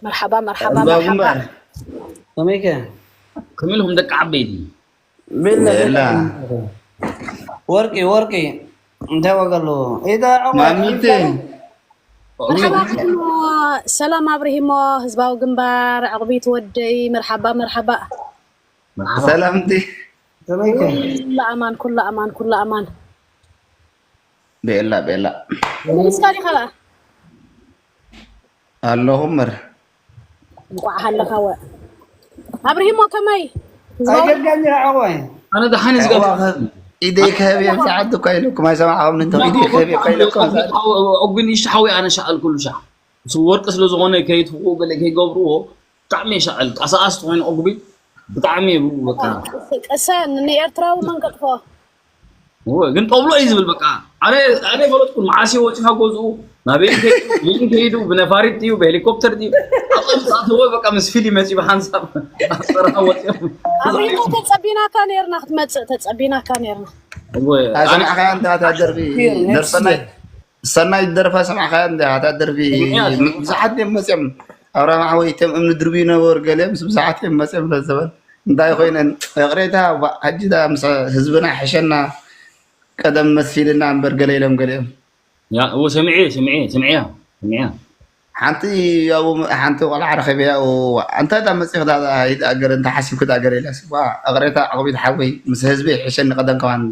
መርሓባ መርሓባ መርሓባ። ከመይከ? ከመይ ኢልኩም ደቂ ዓበይቲ? ቤላ ወርቂ ወርቂ እንታይ ዋጋ ኣለዎ? ኢዳ ሰላም ኣብርሂሞ ህዝባዊ ግንባር ዕቕቢት ወደይ መርሓባ መርሓባ። ሰላምቲ ኩሉ ኣማን ኩሉ ኣማን ኩሉ ኣማን። ቤላ ቤላ እስካ ዲኻ ኣለኹ እምበር እንቋዕ ሃለኻ ወ ኣብርሂሞ ከመይ? ኣይገርጋኝ ዓቆይ ኣነ ደሓን ዝገባ ኢደይ ክህብ እዮም ሰዓት እኳ ኢለኩም ኣይሰማዕኹም እንተ ኢደይ ክህብ እኳ ኢለኩም ኦግቢን ይሽሓዊ ኣነ ሻኣል ኩሉ ሻ ወርቂ ስለ ዝኾነ ከይትፍቁ ገለ ከይገብርዎ ብጣዕሚ ይሻኣል ቀሳኣስ ዝኾነ ኦግቢን ብጣዕሚ ይብሉ በቃ ቀሰን ንኤርትራዊ መንቀጥፎ ግን ጠብሎ እዩ ዝብል በቃ ኣነ ፈለጥኩ መዓስ ወፂኻ ገዝኡ ናበይ ከይዱ ብነፋሪት ድዩ ብሄሊኮፕተር ድዩ ኣብኣምሳእተወ በቃ ምስ ፊልም መፂ ብሓንሳብ ኣስመራ ወፂኦም ኣብሪቶ ተፀቢናካ ነርና ክትመፅእ ተፀቢናካ ነርና ሰማዕካያ እንዳ እታ ደርፊ ደርፈናይ ሰናይ ደርፋ ሰማዕካያ እንዳ እታ ደርፊ ብዙሓት እዮም መፅኦም ኣብርሃም ሓወይ እቶም እምኒ ድርብዩ ነበሩ ገሊኦም ምስ ብዙሓት እዮም መፅኦም ለዘበን እንታይ ኮይነን ይቕሬታ ሕጂ ምስ ህዝብና ሕሸና ቀደም መሲልና እምበር ገለ ኢሎም ገሊኦም ያ እዎ ሰሚዐ ሰሚዐ ሰሚዐያ ሰሚዐያ ሓንቲ ያው ሓንቲ ቆልዓ ረኺበያ እንታይ ዳ መፂኽ ዳ ይትኣገር እንተ ሓሲብክ ዳ ገር ኢላ ስዋ እቕሬታ ዕቕቢት ሓወይ ምስ ህዝቢ ይሕሸኒ ቀደም ከማን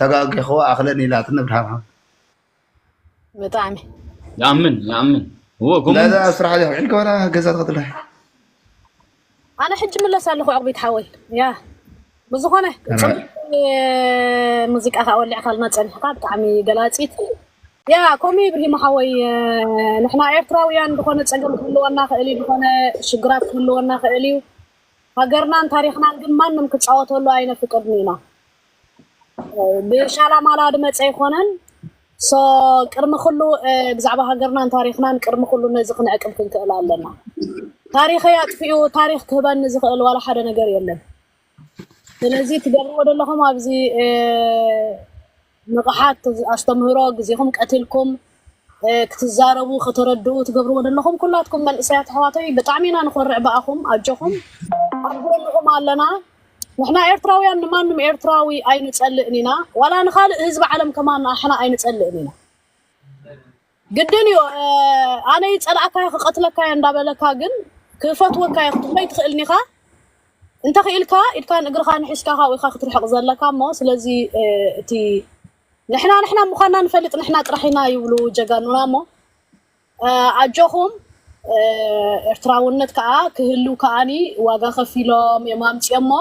ተጋጊኽዎ ኣኽለን ኢላ ትነብርሃ ብጣዕሚ ይኣምን ይኣምን እዎ ከምኡ ላዛ ስራሕ ዲኹ ዕልከ ወላ ገዛ ትኸትለ ኣነ ሕጂ ምለስ ኣለኹ ዕቕቢት ሓወይ ያ ብዝኾነ ጽቡቅ ሙዚቃ ከዓ ወሊዕካልና ጸኒሕካ ብጣዕሚ ገላጺት ያ ኮሚ ኢብርሂም ሓወይ ንሕና ኤርትራውያን ዝኾነ ጸገም ክህልወና ክእል እዩ ዝኾነ ሽግራት ክህልወና ክእል እዩ ሃገርናን ታሪኽናን ግን ማንም ክጻወተሉ ኣይነፍቅድን ኢና ብሻላማላ ድመጸ ኣይኮነን ሶ ቅድሚ ኩሉ ብዛዕባ ሃገርናን ታሪኽናን ቅድሚ ኩሉ ነዚ ክንዕቅብ ክንክእል ኣለና ታሪኸይ ኣጥፊኡ ታሪኽ ክህበኒ ዝኽእል ዋላ ሓደ ነገር የለን ስለዚ ትገብርዎ ዘለኹም ኣብዚ ንቕሓት ኣስተምህሮ ግዜኹም ቀቲልኩም ክትዛረቡ ከተረድኡ ትገብርዎ ዘለኹም ኩላትኩም መንእሰያት ኣሕዋተይ ብጣዕሚ ኢና ንኾርዕ ብኣኹም ኣጆኹም ኣብ ጎንኹም ኣለና ንሕና ኤርትራውያን ንማንም ኤርትራዊ ኣይንጸልእን ኢና ዋላ ንኻልእ ህዝቢ ዓለም ከማን ኣሕና ኣይንጸልእን ኢና ግድን እዩ ኣነ ይጸልኣካ ክቀትለካ እንዳበለካ ግን ክፈትወካ ክትብሎ ይትኽእልኒኻ እንተኽኢልካ ኢድካን እግርኻን ሒዝካ ካብኡ ኢኻ ክትርሕቕ ዘለካ እሞ ስለዚ እቲ ንሕና ንሕና ምዃንና ንፈልጥ ንሕና ጥራሕ ኢና ይብሉ ጀጋኑና እሞ ኣጆኹም ኤርትራውነት ከዓ ክህልው ከዓኒ ዋጋ ከፊሎም እዮም ኣምፅኦሞ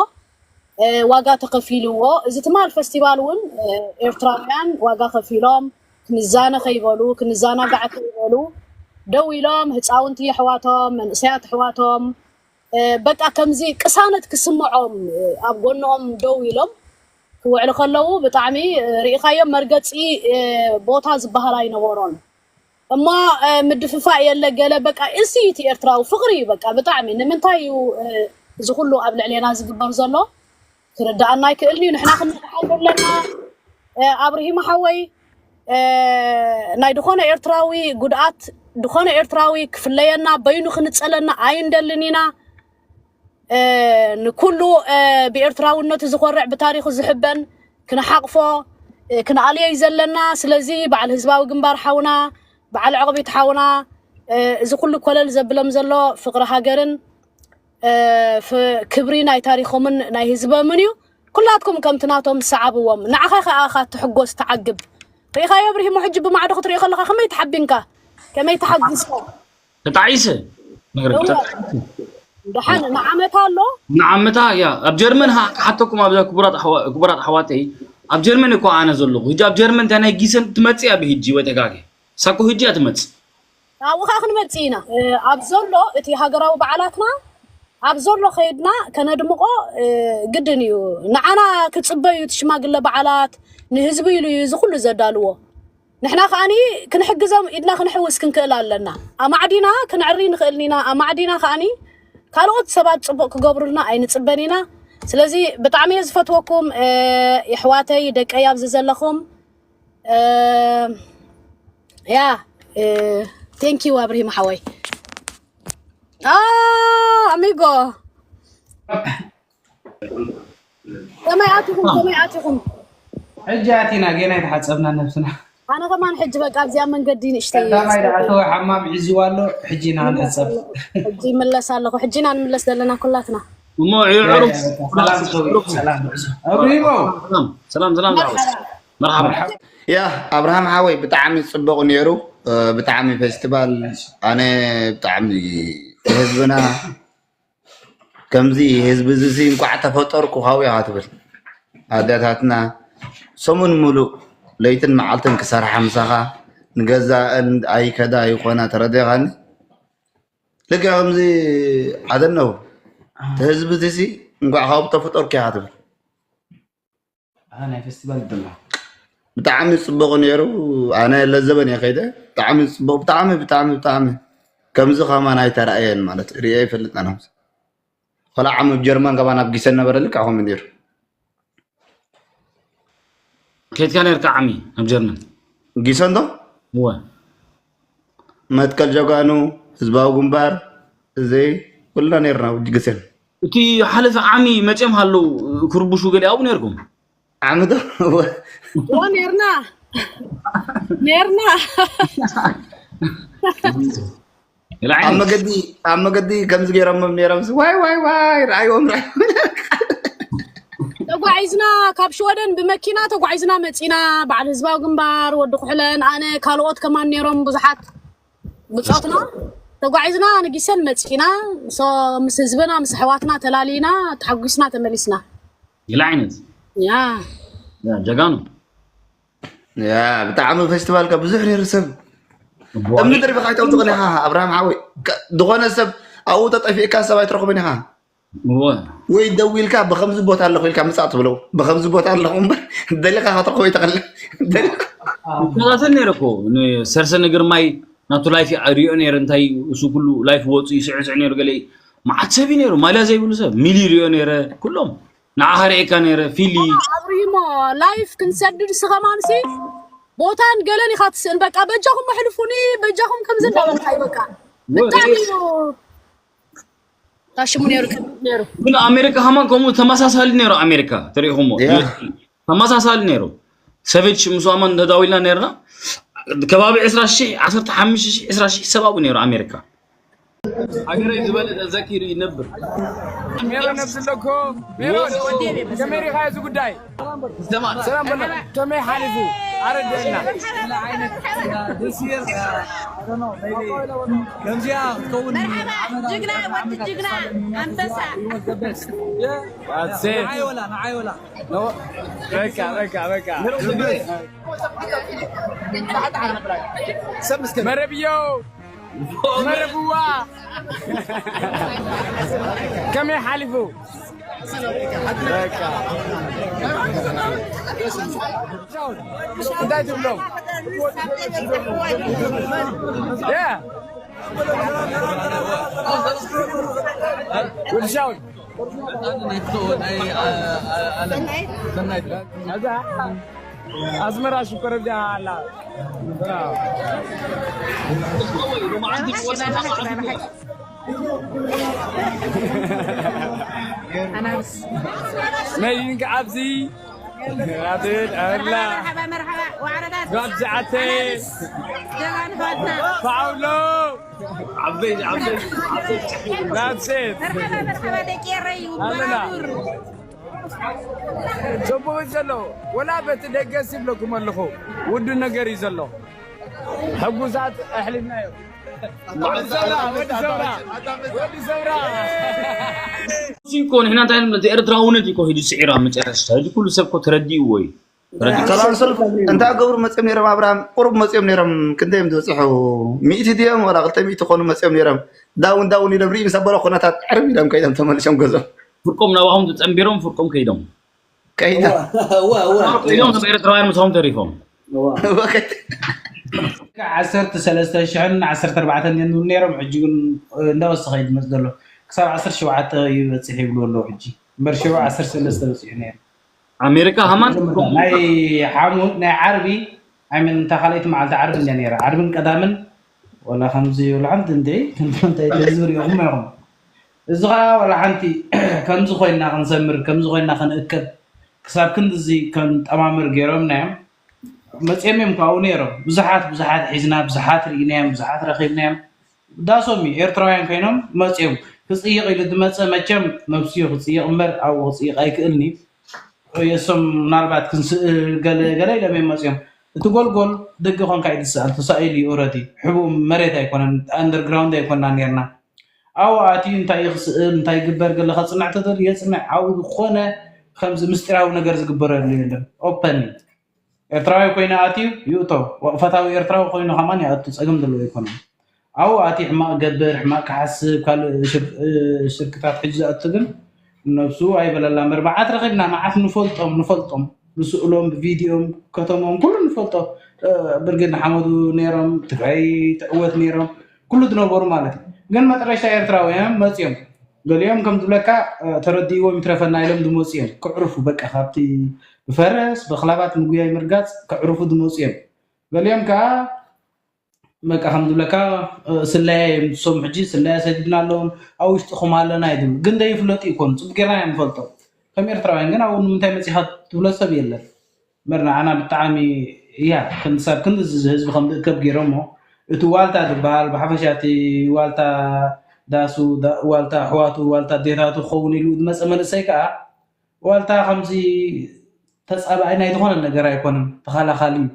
ዋጋ ተኸፊልዎ እዚ ትማል ፈስቲቫል እውን ኤርትራውያን ዋጋ ከፊሎም ክንዛነ ከይበሉ ክንዛናጋዕ ከይበሉ ደው ኢሎም ህፃውንቲ ኣሕዋቶም መንእሰያት ኣሕዋቶም በቃ ከምዚ ቅሳነት ክስምዖም ኣብ ጎኖም ደው ኢሎም ክውዕሉ ከለዉ ብጣዕሚ ርኢኻዮም መርገፂ ቦታ ዝበሃል ኣይነበሮን እሞ ምድፍፋእ የለ ገለ በቃ እዚ እቲ ኤርትራዊ ፍቕሪ እዩ በቃ ብጣዕሚ ንምንታይ እዩ እዚ ኩሉ ኣብ ልዕሌና ዝግበር ዘሎ ክርድኣና ኣይክእልን እዩ ንሕና ክንነቅሓሉ ኣለና ኣብርሂም ሓወይ ናይ ድኾነ ኤርትራዊ ጉድኣት ድኾነ ኤርትራዊ ክፍለየና በይኑ ክንጸለና ኣይንደልን ኢና ንኩሉ ብኤርትራውነቱ ዝኾርዕ ብታሪኹ ዝሕበን ክንሓቕፎ ክንኣልዮ እዩ ዘለና ስለዚ በዓል ህዝባዊ ግንባር ሓውና በዓል ዕቕቢት ሓውና እዚ ኩሉ ኮለል ዘብሎም ዘሎ ፍቕሪ ሃገርን ክብሪ ናይ ታሪኾምን ናይ ህዝቦምን እዩ ኩላትኩም ከምቲ ናቶም ሰዓብዎም ንዓኻ ከኣ ኢኻ ትሕጎስ ትዓግብ ርኢኻዮ ብርሂሞ ሕጂ ብማዕዶ ክትሪኦ ከለኻ ከመይ ተሓቢንካ ከመይ ተሓጊስካ ተጣዒሰ ደሓን ንዓመታ ኣሎ ንዓመታ ያ ኣብ ጀርመን ክሓተኩም ኣብዛ ክቡራት ኣሕዋተይ ኣብ ጀርመን እኮ ኣነ ዘለኹ ሕጂ ኣብ ጀርመን እንታይ ናይ ጊሰን ትመፅእ ኣብ ሕጂ ወይ ተጋገ ሳኮ ሕጂ እያ ትመፅእ ኣብኡ ከዓ ክንመፅእ ኢና ኣብ ዘሎ እቲ ሃገራዊ በዓላትና ኣብ ዘሎ ከይድና ከነድምቆ ግድን እዩ ንዓና ክፅበዩ እቲ ሽማግለ በዓላት ንህዝቢ ኢሉ እዩ እዚ ኩሉ ዘዳልዎ ንሕና ከዓኒ ክንሕግዞም ኢድና ክንሕውስ ክንክእል ኣለና ኣማዕዲና ክንዕሪ ንኽእል ኢና ኣማዕዲና ከዓኒ ካልኦት ሰባት ፅቡቅ ክገብሩልና ኣይንፅበን ኢና ስለዚ ብጣዕሚ እየ ዝፈትወኩም የሕዋተይ ደቀይ ኣብዚ ዘለኹም ያ thank you ኣብርሂም ሓወይ ሪጎ ከመይ ኣቲኹም? ከመይ ኣቲኹም? ሕጂ ኣቲና ጌና የተሓጸብና ነብስና። ኣነ ከማን ሕጂ በቃ ኣብዚኣ መንገዲ ንእሽተይ ቀዳማይ ደኣ እተወ ሓማም ሒዝዋ ኣሎ። ሕጂ ኢና ንሕጸብ። ሕጂ ይምለስ ኣለኹ። ሕጂ ኢና ንምለስ ዘለና ኩላትና። እሞ ይዕሩም። ሰላም ሰው ሰላም። እብሪሞ። ሰላም ሰላም ሰላም። መርሓባ። ያ ኣብርሃም ሓወይ ብጣዕሚ ጽቡቕ ነይሩ። ብጣዕሚ ፌስቲቫል ኣነ ብጣዕሚ ህዝብና ከምዚ ህዝቢ እዚ እንኳዕ ተፈጠርኩ ካብኡ ኢኻ ትብል። ኣደታትና ሰሙን ሙሉእ ለይትን መዓልትን ክሰርሓ ምሳኻ ንገዛእን ኣይከዳ ይኾና ተረዲኻኒ። ልክዕ ከምዚ ኣደነው ህዝቢ እዚ እንኳዕ ካብኡ ተፈጠርኩ ኢኻ ትብል። ኣነ ናይ ፌስቲቫል ድማ ብጣዕሚ ጽቡቕ ነይሩ። ኣነ ለዘበን እየ ከይደ። ብጣዕሚ ጽቡቕ፣ ብጣዕሚ፣ ብጣዕሚ፣ ብጣዕሚ። ከምዚ ከማን ኣይተራእየን ማለት ርእየ ይፈልጥ ኣነ። ከምዚ። ቆልዓ ኣብ ጀርመን ከማን ኣብ ጊሰን ነበረ፣ ልክዕ ከምኡ ነይሩ። ከይድካ ነርካ ዓሚ ኣብ ጀርመን? ጊሰን ዶ? እወ። መትከል ጀጋኑ፣ ህዝባዊ ግንባር፣ እዚ ኩልና ነይርና ኣብ ጊሰን። እቲ ሓለፈ ዓሚ መፅኦም ሃለው ክርብሹ ገለ ኣብኡ ነይርኩም? ዓሚ ዶ? እወ። እወ፣ ነይርና። ነይርና። ገለ ኣብ ዓይነት። መገዲ፣ ኣብ መገዲ ከምዚ ገይሮም ነይሮም፣ ዋይ፣ ዋይ፣ ዋይ፣ ረኣይዎም፣ ረኣይዎም። ተጓዒዝና፣ ካብ ሽወደን ብመኪና ተጓዒዝና መፂና። በዓል ህዝባዊ ግንባር፣ ወዲ ኩሕለን፣ ኣነ፣ ካልኦት ከማን ነይሮም ብዙሓት ብፆትና። ተጓዒዝና ንጊሰን መፂና። ሶ፣ ምስ ህዝብና፣ ምስ ኣሕዋትና ተላሊና፣ ተሓጒስና ተመሊስና። ገለ ዓይነት። ያ። ያ፣ ጀጋኑ። ያ፣ ብጣዕሚ ፌስቲቫል ከ ብዙሕ ነይሩ ሰብ። እዋይ። እምኒ ደርቢኻ ኣይተውፅእን ኢኻ ኣብርሃም ሓወይ። ከ-፣ ዝኾነ ሰብ ኣብኡ ተጠፊእካ ሰብ ኣይትረኽብን ኢኻ። እወ። ወይ ደው ኢልካ ብኸምዚ ቦታ ኣለኹ ኢልካ ምጻእ ትብሎ። ብኸምዚ ቦታ ኣለኹ እምበር ደሊኻ ክትረኽቦ ኣይትኽእልን። ደሊኻ። ይከታተል ነይረ እኮ ንሰርሰነ ግርማይ ናቱ ላይፍ ይሪኦ ነይረ። እንታይ እሱ ኩሉ ላይፍ ወፁ ይስዕስዕ ነይሩ። ገለ መዓት ሰብ እዩ ነይሩ። ማልያ ዘይብሉ ሰብ ሚሊ ይሪኦ ነይረ። ኩሎም ንዓኻ ርኤካ ነይረ ፊሊ። ኣብሪሂሞ ላይፍ ክንሰድድ ስኸማንሲ ቦታን ገለን ኢኻ ትስእን። በቃ በጃኹም ኣሕልፉኒ፣ በጃኹም ከምዚ እንዳበልካ እዩ በቃ። ወ- ብጣዕሚ እዩ ታሽሙ ነይሩ፣ ከቢድ ነይሩ። ግን ኣሜሪካ ከማን ከምኡ ተመሳሳሊ ነይሩ። ኣሜሪካ ተሪኢኹሞ? ያ። ተመሳሳሊ ነይሩ። ሰቨን ሺህ ምስ ኣማን ተዳዊልና ነይርና። ከባቢ ዕስራ ሺህ፣ ዓሰርተ ሓሙሽተ ሺህ፣ ዕስራ ሺህ ሰብ ኣብኡ ነይሩ ኣሜሪካ። ሃገረይ ዝበለጸ ዘኪሩ ይነብር። ሜሮን ነብሲ ኣለኮ። ሜሮን፣ ከመይ ርኢኻ እዚ ጉዳይ? ሰላም በሎ። ከመይ ሓሊፉ? ኣረድእና። ደስ ይብል። ከምዚኣ ክትከውን መርሓባ፣ ጅግና፣ ወዲ ጅግና፣ ኣንበሳ። That's it። ንዓይ ወላ፣ ንዓይ ወላ። በቃ፣ በቃ፣ በቃ። መረብዮ፣ መረብዋ። ከመይ ሓሊፉ? በቃ። እንታይ ትብሎም? ያ። ወዲ ሻውል። ሰናይት። ኣዛ ኣዝመራ ሽኮር ኣብዚኣ ኣላ። ኣናብስ። መይንክ ኣብዚ ኣብል ኣላ። መርሓባ፣ መርሓባ፣ መርሓባ። ወዓረዳት። ጋብዝዓተ። ኣናብስ። ጀጋኑ ኣሕዋትና። ፓውሎ። ዓበይቲ፣ ዓበይቲ፣ ዓበይቲ። That's it። መርሓባ፣ መርሓባ፣ ደቂ ኤረይ። ኣለና። በራቡር። ጽቡቕ እዩ ዘሎ። ወላ በቲ ደገስ ይብለኩም ኣለኹ። ውዱእ ነገር እዩ ዘሎ። ሕጉሳት ኣሕሊፍናዮ። ወዲ ሰብራ፣ ወዲ ሰብራ፣ ወዲ ሰብራ። እዚ እኮ ንሕና እንታይ ንብሎ፣ እቲ ኤርትራውነት እኮ ሂዱ ስዒሩ ኣብ መጨረሽታ። እዚ ኩሉ ሰብ እኮ ተረዲእዎ እዩ። ተረዲእዎ። ሰላም ሰልፍ እንታይ ገብሩ መጽዮም ነይሮም? ኣብርሃም ቁሩብ መጽዮም ነይሮም። ክንደይ እዮም ዝበጽሑ? ሚእቲ ድዮም ወላ ክልተ ሚእቲ ኮኑ መጽዮም ነይሮም። ዳውን ዳውን ኢሎም ርኢ ምስ ኣበሎ ኩነታት ዕርብ ኢሎም ከይዶም ተመልሶም ገዞም። ፍርቆም ናባኹም ተጸንቢሮም ፍርቆም ከይዶም። ከይዶም። እዋ፣ እዋ፣ እዋ። ከይዶም ከም ኤርትራውያን ምሳኹም ተሪፎም። እዋ። እዋ፣ ከይዶም። ዓሰርተ ሰለስተ ሽሕን ዓሰርተ ኣርባዕተን እዮም ነይሮም፣ ሕጂ ግን እንዳወሰኸ እዩ ዝመጽእ ዘሎ። ክሳብ ዓሰርተ ሸውዓተ ይበጽሕ ይብሉ ኣለዉ ሕጂ። እምበር ሽዑ ዓሰርተ ሰለስተ በጺሑ ነይሩ። ኣሜሪካ ከማን ናይ ሓሙ-፣ ናይ ዓርቢ፣ I mean፣ እታ ካልኣይቲ መዓልቲ ዓርቢ እንድያ ነይራ። ዓርብን ቀዳምን ወላ ከምዚ ይብሉ ሓንቲ እንድዒ፣ እንታይ ህዝቢ ሪኢኹም ኢኹም። እዚ ከዓ ዋላ ሓንቲ ከምዚ ኮይና ክንሰምር፣ ከምዚ ኮይና ክንእከብ፣ ክሳብ ክንድዚ ከም ጠማምር ገይሮምና እዮም። መፅኦም እዮም ካብኡ ነይሮም። ብዙሓት ብዙሓት ሒዝና፣ ብዙሓት ርኢናዮም፣ ብዙሓት ረኺብናዮም። ዳሶም እዩ ኤርትራውያን ኮይኖም መፅኦም። ክፅይቕ ኢሉ ዝመፀ መቸም ነብሱ እዩ ክፅይቕ እምበር ኣብኡ ክፅይቕ ኣይክእልኒ። የሶም ምናልባት ክንስእል ገለ ገለ ኢሎም እዮም መፅኦም። እቲ ጎልጎል ደገ ኮንካ እዩ ዝሰኣል፣ ተሳኢሉ እዩ ኦረዲ። ሕቡእ መሬት ኣይኮነን፣ ኣንደርግራውንድ ኣይኮንና ነርና። ኣብኡ ኣትዩ እንታይ ክስእል እንታይ ግበር ገለ ከፅንዕ ተደልዩ የፅንዕ። ኣብኡ ዝኾነ ከምዚ ምስጢራዊ ነገር ዝግበረሉ የለን። ኦፐን እዩ። ኤርትራዊ ኮይኑ ኣትዩ ይእቶ፣ ፈታዊ ኤርትራዊ ኮይኑ ከማን ይኣቱ፣ ፀገም ዘለዎ ኣይኮነን። ኣብኡ ኣትዩ ሕማቕ ገብር፣ ሕማቕ ክሓስብ፣ ካልእ ሽርክታት ሒዙ ዝኣቱ ግን ነብሱ ኣይበለላ እምበር። መዓት ረኺብና፣ መዓት ንፈልጦም ንፈልጦም ብስእሎም ብቪድዮም ከተሞም ኩሉ ንፈልጦ። ብርጌድ ንሓመዱ ነይሮም፣ ትግራይ ትዕወት ነይሮም፣ ኩሉ ዝነበሩ ማለት እዩ። ግን መጠረሽታ ኤርትራውያን መፅኦም፣ ገሊኦም ከም ዝብለካ ተረዲእዎም ይትረፈና ኢሎም ዝመፁ እዮም። ክዕርፉ በቃ ካብቲ ብፈረስ ብክላባት ምጉያይ ምርጋፅ ክዕርፉ ዝመፁ እዮም። ገሊኦም ከዓ በቃ ከም ዝብለካ ስለያ እዮም ዝሶም። ሕጂ ስለያ ሰዲድና ኣለዎም፣ ኣብ ውሽጥኹም ኣለና ይድም ግን ዘይፍለጡ ይኮኑ። ፅቡቅ ጌርና እዮም ንፈልጦም ከም ኤርትራውያን። ግን ኣብኡ ንምንታይ መፂኻ ትብሎ ሰብ የለን። መር ንዓና ብጣዕሚ እያ ክንሳብ ክንዲ ህዝቢ ከም ዝእከብ ገይሮሞ። እቲ ዋልታ ዝበሃል ብሓፈሻ እቲ ዋልታ ዳሱ፣ ዋልታ ኣሕዋቱ፣ ዋልታ ኣዴታቱ ክኸውን ኢሉ ዝመፀ መንእሰይ ከዓ ዋልታ ከምዚ ተፃባኣይ ናይ ዝኾነ ነገር ኣይኮነን፣ ተኸላኻሊ እዩ።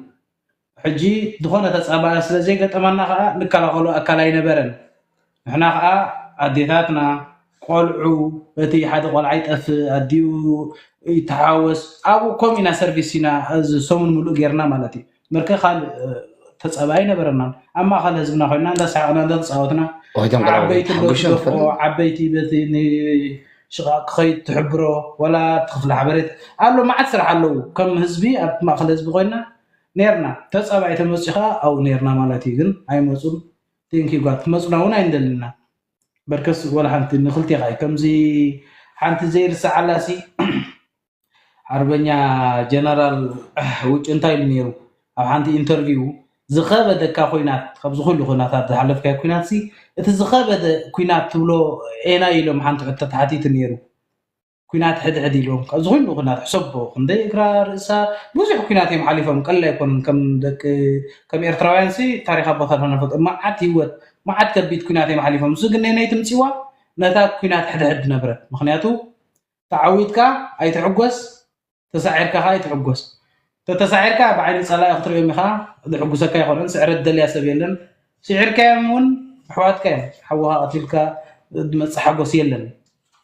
ሕጂ ዝኾነ ተፃባኣ ስለ ዘይገጠመና ከዓ ንከላኸሎ ኣካል ኣይነበረን። ንሕና ከዓ ኣዴታትና ቆልዑ፣ እቲ ሓደ ቆልዓ ይጠፍእ ኣዲኡ ይተሓወስ፣ ኣብኡ ከምኡ ኢና ሰርቪስ ኢና እዚ ሰሙን ሙሉእ ጌርና ማለት እዩ። መርከ ካልእ ተፃባኢ ኣይነበረናን። ኣብ ማእኸል ህዝብና ኮይና እንዳሰሓቕና እንዳተፃወትና ዓበይቲ በቲ ደፍኦ ዓበይቲ በቲ ንሽቓቕ ክኸይድ ትሕብሮ ወላ ትኽፍሊ ሓበሬታ ኣሎ። መዓት ስራሕ ኣለዉ። ከም ህዝቢ ኣብ ማእኸል ህዝቢ ኮይና ነርና ተፃባኢ ተመፂኻ ኣብኡ ነርና ማለት እዩ። ግን ኣይመፁን። ቴንኪ ጓት ትመፁና እውን ኣይንደልና። በርከስ ወላ ሓንቲ ንክልቴኻ እዩ ከምዚ ሓንቲ ዘይርሳዓላ ሲ ሓርበኛ ጀነራል ውጭ እንታይ ኢሉ ነይሩ ኣብ ሓንቲ ኢንተርቪው? ዝኸበደካ ኩናት ካብዚ ኩሉ ኩናታት ዝሓለፍካዮ ኩናት ሲ እቲ ዝኸበደ ኩናት ትብሎ ኤና ኢሎም ሓንቲ ሕቶ ተሓቲቱ ነይሩ። ኩናት ሕድሕድ ኢሎም ካብዚ ኩሉ ኩናት ሕሰቦ ክንደይ እግራ ርእሳ ብዙሕ ኩናት እዮም ሓሊፎም። ቀለል ኣይኮኑን። ከም ደቂ ከም ኤርትራውያን ሲ ታሪክ ኣቦታትና ንፈልጦ። መዓት ህይወት መዓት ከቢድ ኩናት እዮም ሓሊፎም። እሱ ግን ነየነይ ትምፅዋ ነታ ኩናት ሕድሕድ ነበረት። ምክንያቱ ተዓዊትካ ኣይትሕጎስ፣ ተሳዒርካ ከዓ ኣይትሕጎስ። ተተሳዒርካ ብዓይኒ ፀላኢ ክትሪኦም ኢኻ። ዝሕጉሰካ ኣይኮነን። ስዕረት ደልያ ሰብ የለን። ስዒርካዮም እውን ኣሕዋትካ እዮም። ሓውኻ ቀቲልካ ዝመፅእ ሓጎስ የለን።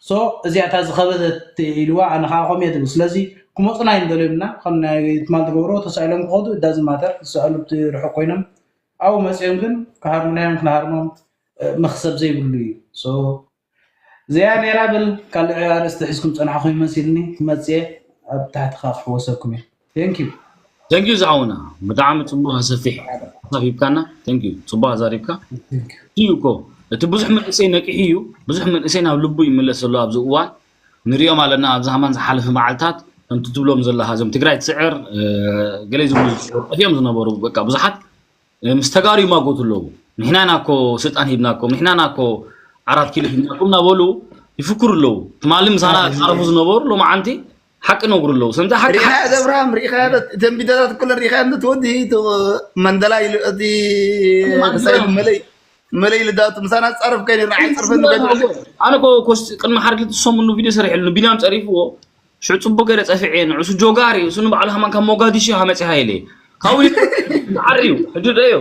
ሶ እዚኣ እታ ዝኸበደት ኢልዋ ኣነ ከዓ ከምኡ እየ ዝብል። ስለዚ ክመፁና እዮም ደልዮምና ከም ናይ ትማል ዝገብሮ ተሳኢሎም ክኸዱ እዳዚ ማተር ዝሰኣሉ እቲ ርሑቅ ኮይኖም ኣብኡ መፅኦም ግን ክሃርሙናዮም ክንሃርሞም መክሰብ ዘይብሉ እዩ። እዚኣ ነይራ ብል ካልዕ ኣርእስቲ ሒዝኩም ፀናሕኹም ይመሲልኒ ክመፅየ ኣብ ታሕትኻ ክሕወሰኩም እየ። Thank you። Thank you ዝዓውና ብጣዕሚ ፅቡቅ ሰፊሕ ሓሳብ ሂብካና። Thank you ፅቡቅ ኣዛሪብካ እዩ እኮ እቲ ብዙሕ መንእሰይ ነቂሑ እዩ። ብዙሕ መንእሰይ ናብ ልቡ ይምለስ ዘሎ ኣብዚ እዋን ንሪኦም ኣለና። ኣብዚ ሃማን ዝሓለፈ መዓልታት ከምቲ ትብሎም ዘለካ እዞም ትግራይ ትስዕር ገለ ዝብሉ ጠፊኦም ዝነበሩ በቃ ብዙሓት ምስ ተጋሩ ይማጎቱ ኣለዉ። ንሕና ኢና እኮ ስልጣን ሂብናኩም፣ ንሕና ኢና እኮ ዓራት ኪሎ ሂብናኩም እናበሉ ይፍክሩ ኣለዉ። ትማሊ ምሳና ዛረፉ ዝነበሩ ሎማዓንቲ ሓቂ ነግሩ ኣለዉ። ሰምታ ሓቂ ሪኢኻዮ ዘብርሃም ሪኢኻዮ እተን ቪድዮታት ኩለን ሪኢኻዮ እንዶ ትወዲ መንደላ ኢሉ እቲ ክሳይ ኢሉ መለይ መለይ ኢሉ ዳቱ ምሳና ፃረፍ ከይኒ ራዓይ ፅርፈ ንገድ ኣነ እኮ ኮስ ቅድሚ ሓደ ክልተ ሰሙን ቪድዮ ሰሪሕሉ ቢንያም ፀሪፍዎ ሽዑ ፅቡቅ ገይረ ፀፊዐ ንዑሱ ጆጋር እዩ እሱ ንባዕሉ ሃማን ካብ ሞጋዲሾ ሃመፂ ሃይለ ካብኡ ዓርዩ ሕጂ ደዮ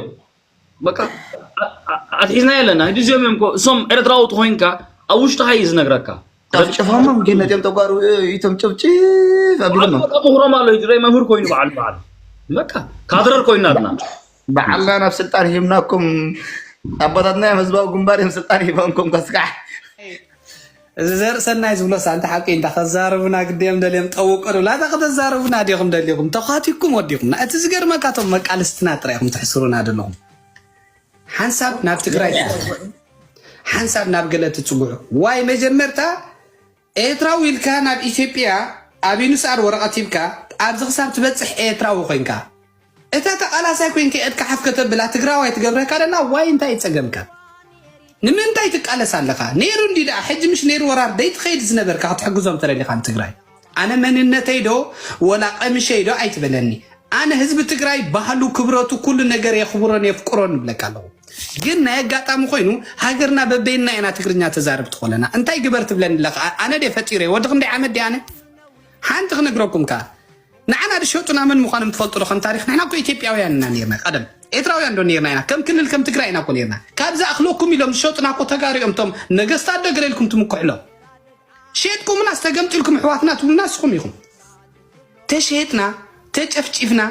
በቃ ኣትሒዝና የለና ሕጂ እዚኦም እዮም እኮ እሶም ኤርትራዊ ተኮይንካ ኣብ ውሽጥካ እዩ ዝነግረካ ካብ ጨፋሞም ግን ነዚኦም ተጓሩ እቶም ጭፍጭፍ ኣቢሎሞ ምሁሮም ኣሎ ሕጂ መምህር ኮይኑ በዓል በዓል በቃ ካድረር ኮይናትና በዓልና ናብ ስልጣን ሂብናኩም ኣቦታትና እዮም ህዝባዊ ግንባር እዮም ስልጣን ሂቦምኩም ከስካሕ እዚ ዘርእሰናይ ዝብሎስ ኣንተ ሓቂ እንታ ከዛርቡና ግድዮም ደልዮም ጠውቀ ዶ ላታ ከተዛርቡና ዲኹም ደሊኹም ተኻቲኩም ወዲኹምና እቲ ዝገርመካ እቶም መቃልስትና ጥራይ ኢኹም ተሕስሩና ደለኹም ሓንሳብ ናብ ትግራይ ሓንሳብ ናብ ገለ ትፅጉዑ ዋይ መጀመርታ ኤርትራዊ ኢልካ ናብ ኢትዮጵያ ኣብ ዩንስኣር ወረቐት ሂብካ ኣብዚ ክሳብ ትበፅሕ ኤርትራዊ ኮይንካ እታ ተቓላሳይ ኮይንካ ኢድካ ሓፍ ከተብላ ትግራዋይ ትገብረካ ደላ ዋይ እንታይ እዩ ፀገምካ ንምንታይ ትቃለስ ኣለኻ? ነይሩ እንዲ ደኣ ሕጂ ምሽ ነይሩ ወራር ደይትኸይድ ዝነበርካ ክትሕግዞም ተደሊኻ ንትግራይ። ኣነ መንነተይ ዶ ወላ ቀምሸይ ዶ ኣይትበለኒ። ኣነ ህዝቢ ትግራይ ባህሉ፣ ክብረቱ፣ ኩሉ ነገር የኽብሮን የፍቅሮን ይብለካ ኣለኹ። ግን ናይ ኣጋጣሚ ኮይኑ ሃገርና በበይንና ኢና ትግርኛ ተዛረብቲ ኮለና። እንታይ ግበር ትብለኒ ኣለኻ? ኣነ ድየ ፈጢረ? ወዲ ክንደይ ዓመት ድየ ኣነ? ሓንቲ ክነግረኩም ከኣ ንዓና ዝሸጡና መን ምዃኖም ትፈልጡ ዶ? ከም ታሪኽ ንሕና እኮ ኢትዮጵያውያን ኢና ነርና ቀደም። ኤርትራውያን ዶ ነርና ኢና? ከም ክልል ከም ትግራይ ኢና እኮ ነርና። ካብ ዝኣኽለኩም ኢሎም ዝሸጡና እኮ ተጋሩ እዮም። እቶም ነገስታት ዶ ገለ ኢልኩም ትምክሕሎም? ሸጥኩምናስ ተገምጢልኩም ኣሕዋትና ትብሉና ንስኹም ኢኹም። ተሸጥና፣ ተጨፍጪፍና፣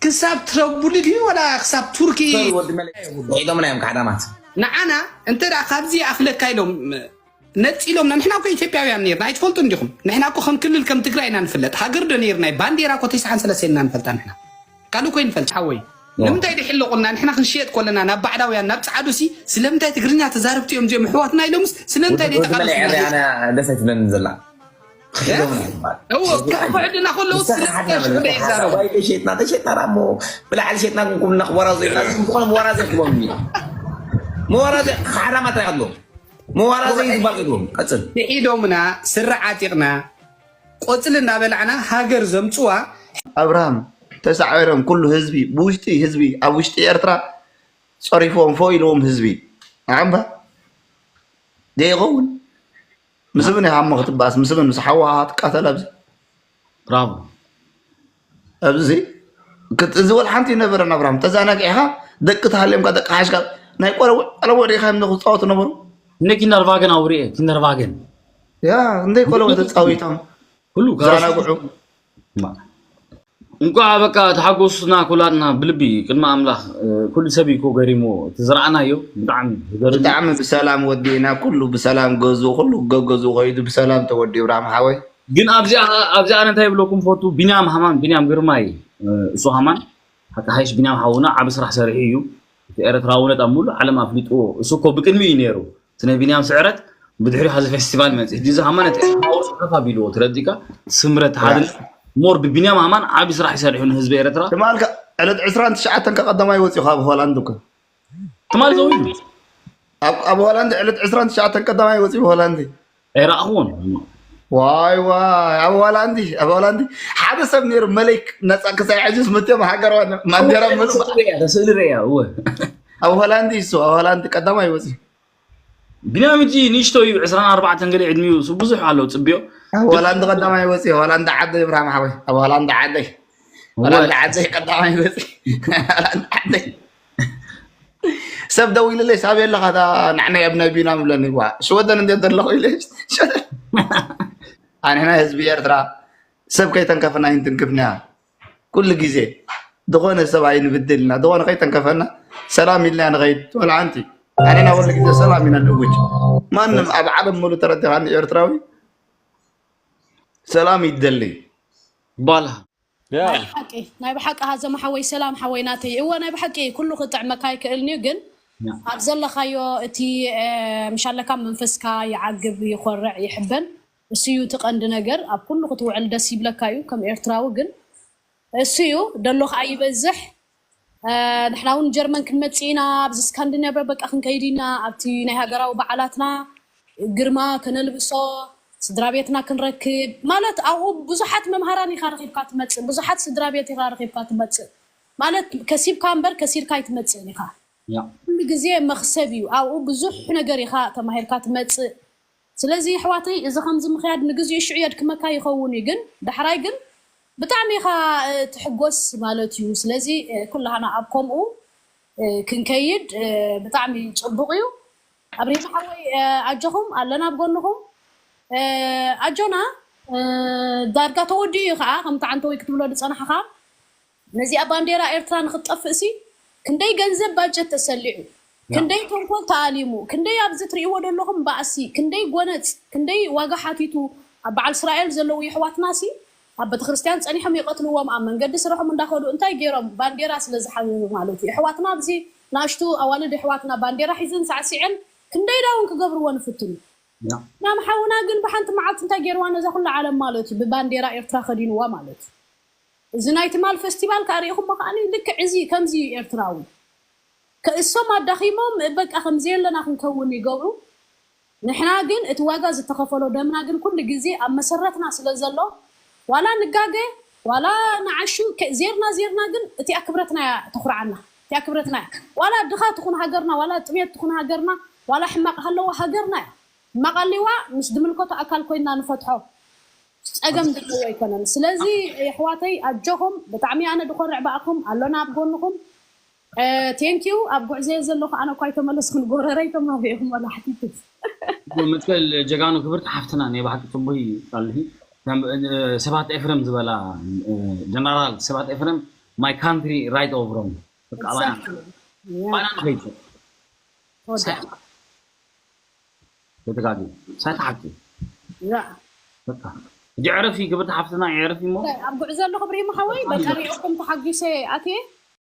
ክሳብ ትረቡሊ ድዩ ወላ ክሳብ ቱርኪ? ሶሪ ወዲ መለይ። ሒዶምና እዮም ካሕዳማት። ንዓና እንተ ደኣ ካብዚ ይኣኽለካ ኢሎም ነጺሎምና። ንሕና እኮ ኢትዮጵያውያን ነርና፣ ኣይትፈልጡ እንዲኹም? ንሕና እኮ ከም ክልል ከም ትግራይ ኢና ንፍለጥ። ሃገር ዶ ነርና? ባንዴራ እኮ ተስዓን ሰለስተን ኢና ንፈልጣ ንሕና። ካልእ እኮ ይንፈልጥ ሓወይ። ንምንታይ ድሕለቁልና? ንሕና ክንሽየጥ ኮለና ናብ ባዕዳውያን፣ ናብ ጸዓዱሲ ስለምንታይ ትግርኛ ተዛረብቲ እዮም እዚኦም ኣሕዋትና ኢሎምስ ስለምንታይ ወዲ መለይ ደይተቃለሱና? ዕርያና ደስ ኣይትብለኒ ዘላ። እ? እዎ፣ ካብ ኩዕድና ከለዉ ንስኻ ስለምንታይ ሓድና በል፣ ሽዑ ንስኻ ዘይዛረቡ? ሓድና። ዋይ ተሸጥና፣ ተሸጥና ደኣ እሞ ብላዕሊ ሸጥና ግን ኩልና ክወራዘ ኢና። ዝኾነ መወራዘ ክቦም እዩ። መወራዘ ሓራማት ኣይኣሉ። መወራዘ እዩ ዝበሃል ይግቦም። ቀጽል። ንሒዶምና ስረ ዓጢቕና ቆጽሊ እናበላዕና ሃገር ዘምጽዋ ኣብርሃም ተሳዒሮም ኩሉ ህዝቢ ብውሽጢ ህዝቢ ኣብ ውሽጢ ኤርትራ ጸሪፎም ፎ ኢልዎም ህዝቢ ኣምባ ዘይኸውን ምስብን ኢኻ እሞ ክትባስ ምስብን ምስ ሓዋኻ ትቃተል ኣብዚ ብራቮ። ኣብዚ ክት- እዚ ወላ ሓንቲ ይነበረን ኣብርሃም ተዛናጊዕኻ ደቂ ተሃልዮምካ ደቂ ሓሽካ ናይ ቆለውዕ ቆለውዕ ዲኻ እዮም ክፃወቱ ነበሩ። እንደ ኪንደርቫገን ኣውርኤ ኪንደርቫገን ያ እንደ ቆለውዕ ተፃዊቶም ኩሉ ካብ ዛናግዑ እማ። እንኳዕ በቃ ተሓጎስና ኩላትና ብልቢ ቅድሚ ኣምላኽ። እ፣ ኩሉ ሰብ እዩ እኮ ገሪሞ እቲ ዝረኣናዮ ብጣዕሚ ዝገርም እዩ። ብጣዕሚ ብሰላም ወዲእና ኩሉ ብሰላም ገዝኡ ኩሉ ገገዝኡ ከይዱ ብሰላም ተወዲኡ ብርሃም ሓወይ። ግን ኣብዚኣ ኣብዚኣ ኣነ እንታይ ይብለኩም ፈቱ ቢንያም ሃማን ቢንያም ግርማይ እ፣ እሱ ሃማን ሓቂ ሓይሽ ቢንያም ሓውና ዓቢ ስራሕ ሰሪሑ እዩ። እቲ ኤረትራውነት ኣብ ሙሉእ ዓለም ኣፍሊጥዎ እሱ እኮ ብቅድሚ እዩ ነይሩ። እቲ ናይ ቢንያም ስዕረት ብድሕሪኡ ሐዚ ፌስቲቫል ይመጽእ። ሕጂ እዚ ሃማን እቲ ኤርትራዊ ጽሑፍ ኣቢልዎ ትረዲእካ ስምረት ሓድነት ሞር ብቢንያም ሃማን ዓቢ ስራሕ ይሰርሑ ንህዝቢ ኤረትራ። ትማልካ ዕለት ዕስራን ትሽዓተን ከቀዳማይ ወጺኡ ካብ ሆላንድ እኮ ትማል ዘው ኢሉ ኣብ ኣብ ሆላንድ ዕለት ዕስራን ትሽዓተን ቀዳማይ ወጺኡ ሆላንድ ኣይረኣኽዎን። ዋይ ዋይ ኣብ ሆላንድ ኣብ ሆላንድ ሓደ ሰብ ነይሩ መለይክ ነጻ ክሳይ ሕጅስ ምትዮም ሃገር ማንዴራ ምሉ ስእሊ ርያ እወ ኣብ ሆላንድ ይሱ ኣብ ሆላንድ ቀዳማይ ወጺኡ ቢንያም ሕጂ ንእሽቶ እዩ ዕስራን ኣርባዕተን ገለ ዕድሚኡ እሱ ብዙሕ ኣሎ ጽብዮ ኣብ ሆላንድ ቀዳማይ ወጺኡ ሆላንድ ዓደ ይብርሃም ሓወይ ኣብ ሆላንድ ዓደይ ሆላንድ ዓደይ ቀዳማይ ወጺኡ ሆላንድ ዓደይ ሰብ ደው ኢልለይ ሳብ የለኻ እታ ንዕና የብናይ ቢና ምብለኒ ዋ ሽወደን እንዴት ዘለኹ ኢለ ኣንሕና ህዝቢ ኤርትራ ሰብ ከይተንከፈና ይንትንክፍና ኩሉ ግዜ ዝኾነ ሰብ ኣይንብድል ኢና ዝኾነ ከይተንከፈና ሰላም ኢልና ንኸይድ ወላ ሓንቲ ኣንሕና ኩሉ ግዜ ሰላም ኢና ንእውጅ ማንም ኣብ ዓለም ሙሉ ተረዲኻኒ ኤርትራዊ ሰላም ይደሊ ባልሃ ናይ ብሓቂ ናይ ብሓቂ ሃዘማ ሓወይ ሰላም ሓወይ ናተይ እወ ናይ ብሓቂ ኩሉ ክጥዕመካ ይክእልንዩ ግን ኣብ ዘለካዮ እቲ ምሻለካ መንፈስካ ይዓግብ ይኮርዕ ይሕበን እሱዩ እቲ ቀንዲ ነገር ኣብ ኩሉ ክትውዕል ደስ ይብለካ እዩ ከም ኤርትራዊ ግን እሱዩ ደሎ ከዓ ይበዝሕ ንሕና እውን ጀርመን ክንመፅእ ኢና ኣብዚ ስካንዲናቪያ በቃ ክንከይድ ኢና ኣብቲ ናይ ሃገራዊ በዓላትና ግርማ ከነልብሶ ስድራ ቤትና ክንረክብ ማለት ኣብኡ ብዙሓት መምሃራን ኢኻ ረኺብካ ትመፅእ ብዙሓት ስድራ ቤት ኢኻ ረኺብካ ትመፅእ ማለት ከሲብካ እምበር ከሲርካ ኣይትመፅእን ኢኻ ኩሉ ግዜ መኽሰብ እዩ ኣብኡ ብዙሕ ነገር ኢኻ ተማሂርካ ትመፅእ ስለዚ ኣሕዋተይ እዚ ከምዚ ምኽያድ ንግዚኡ ሽዑ የድክመካ ይኸውን እዩ ግን ዳሕራይ ግን ብጣዕሚ ኢኻ ትሕጎስ ማለት እዩ ስለዚ ኩላህና ኣብ ከምኡ ክንከይድ ብጣዕሚ ፅቡቕ እዩ ኣብሪና ሓወይ ኣጆኹም ኣለና ኣብ ጎንኹም ኣጆና ዳርጋ ተወዲኡ እዩ ከዓ ከምቲ ዓንተወይ ክትብሎ ዝፀናሕኻ ነዚኣ ባንዴራ ኤርትራ ንክትጠፍእ ሲ ክንደይ ገንዘብ ባጀት ተሰሊዑ ክንደይ ተንኮል ተኣሊሙ ክንደይ ኣብዚ ትርእይዎ ዘለኹም ባእሲ ክንደይ ጎነፅ ክንደይ ዋጋ ሓቲቱ ኣብ በዓል እስራኤል ዘለዉ የሕዋትና ሲ ኣብ ቤተክርስትያን ፀኒሖም ይቀትልዎም ኣብ መንገዲ ስርሖም እንዳኸዱ እንታይ ገይሮም ባንዴራ ስለዝሓዘ ማለት እዩ የሕዋትና ኣብዚ ናእሽቱ ኣዋልድ የሕዋትና ባንዴራ ሒዘን ሳዕሲዐን ክንደይ ዳውን ክገብርዎ ንፍትኑ ናም ሓውና ግን ብሓንቲ መዓልቲ እንታይ ገይርዋ ነዛ ኩላ ዓለም ማለት እዩ ብባንዴራ ኤርትራ ከዲንዋ ማለት እዩ እዚ ናይ ትማል ፈስቲቫል ከዓ ርኢኹሞ ከዓ ልክዕ እዚ ከምዚ እዩ ኤርትራዊ እሶም ኣዳኺሞም በቃ ከም ዘየለና ክንከውን ይገብሩ። ንሕና ግን እቲ ዋጋ ዝተኸፈሎ ደምና ግን ኩሉ ግዜ ኣብ መሰረትና ስለ ዘሎ ዋላ ንጋገ ዋላ ንዓሹ ዜርና ዜርና ግን እቲኣ ክብረትና እያ ተኹርዓና። እቲኣ ክብረትና እያ። ዋላ ድኻ ትኹን ሃገርና ዋላ ጥሜት ትኹን ሃገርና ዋላ ሕማቕ ሃለዋ ሃገርና እያ። ሕማቕ ኣሊዋ ምስ ድምልከቶ ኣካል ኮይና ንፈትሖ ጸገም ዘለዎ ኣይኮነን። ስለዚ ኣሕዋተይ ኣጆኹም ብጣዕሚ ኣነ ድኾርዕ ብኣኹም ኣሎና ኣብ ጎንኹም። ቴንኪዩ ኣብ ጉዕዘየ ዘለኹ ኣነ እኳ ኣይተመለስኩን ጎረረይ ተማሪኹም ወላ ሓቲቱ መትከል ጀጋኑ ክብርቲ ሓፍትና ናይ ብሓቂ ጽቡይ ቃልሂ ሰባት ኤፍረም ዝበላ ጀነራል ሰባት ኤፍረም my country right over all በቃ ባና ባና ንኸይድ ተጋጊ ሳይት ሓቂ በቃ ሕጂ ዕረፊ ክብርቲ ሓፍትና ዕረፊ እሞ ኣብ ጉዕዞ ኣለኹ ብሪሂም ሓወይ በቃ ሪኦኩም ተሓጊሰ ኣትየ